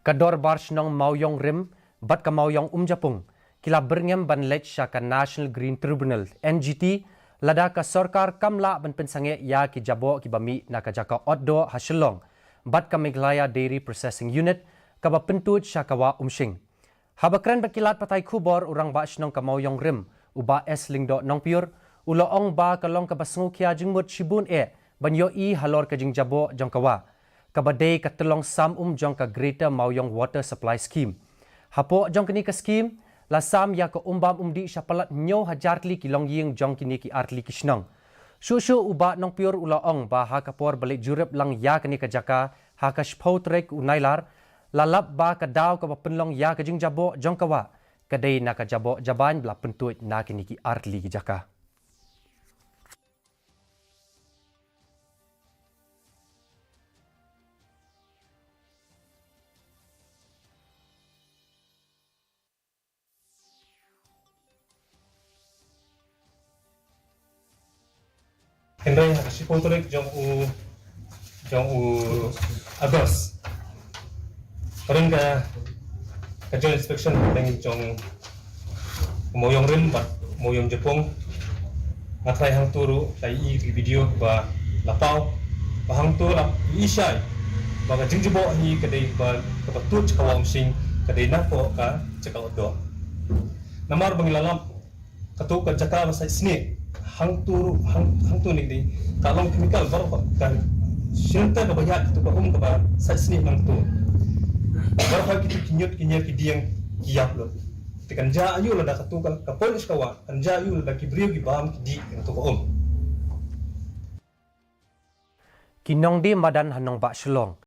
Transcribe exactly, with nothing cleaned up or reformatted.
Ka Dorbar Shnong Mawïong Rim bad ka Mawïong Umjapung ki la byrngem ban leit sha ka National Green Tribunal, N G T, lada ka sorkar kam lah ban pynsangeh ïa ki jaboh kiba mih na ka jaka Otdoh ha Shillong bad ka Meghalaya Dairy Processing Unit kaba pyntuid sha ka Wah Umshing. Haba kren bad ki lad pathai khubor, u Rangbah Shnong ka Mawïong Rim, u Bah S Lyngdoh Nongpyiur, u la ong ba ka long kaba sngewkhia jingmut shibun eh ban ïohi halor ka jingjaboh jong ka wah, kaba dei ka tyllong sam um jong ka Greater Mawïong Water Supply Scheme. Hapoh jong kane ka skhim, la sam ïa ka umbam umdih sha palat hynñiew hajar tylli ki longïing jong kine ki artylli ki shnong. Shuh shuh u Bah Nongpyiur u la ong ba ha ka por ba leit jurip lang ïa kane ka jaka ha ka shiphew tarik u Nailar, la lap ba ka daw kaba pynlong ïa ka jingjaboh jong ka wah ka dei na ka jaboh jabain ba la pyntuid na kine ki artylli ki jaka. Hynrei ha ka shiphew tarik jong u, jong u August, ka dang ka, ka joint inspection ka dang jong Mawïong Rim bad Mawïong Japung. Nga trai hangto ruh la i ki video ba la paw ba hangto la i shai ba ka jingjaboh hi ka dei ba ka ba tuid ka Wah Umshing, ka dei na ko ka jaka Otdoh. Namar ba ngi la lap kato ka jaka ba sait snieh hangto ruh, hang, hangto ni dei ka long chemical baroh ka shinta ka ba ïa kato ka um ka ba sait snieh nangto. Baroh ki tu ki ñiut ki ñier ki dieng ki ïap lut. Te kan ja ayu lada kato ka, ka poi sha ka wah, kan ja ayu lada ki briew ki bam ki dih kato ka um. Ki nongdie madan ha nongbah Shillong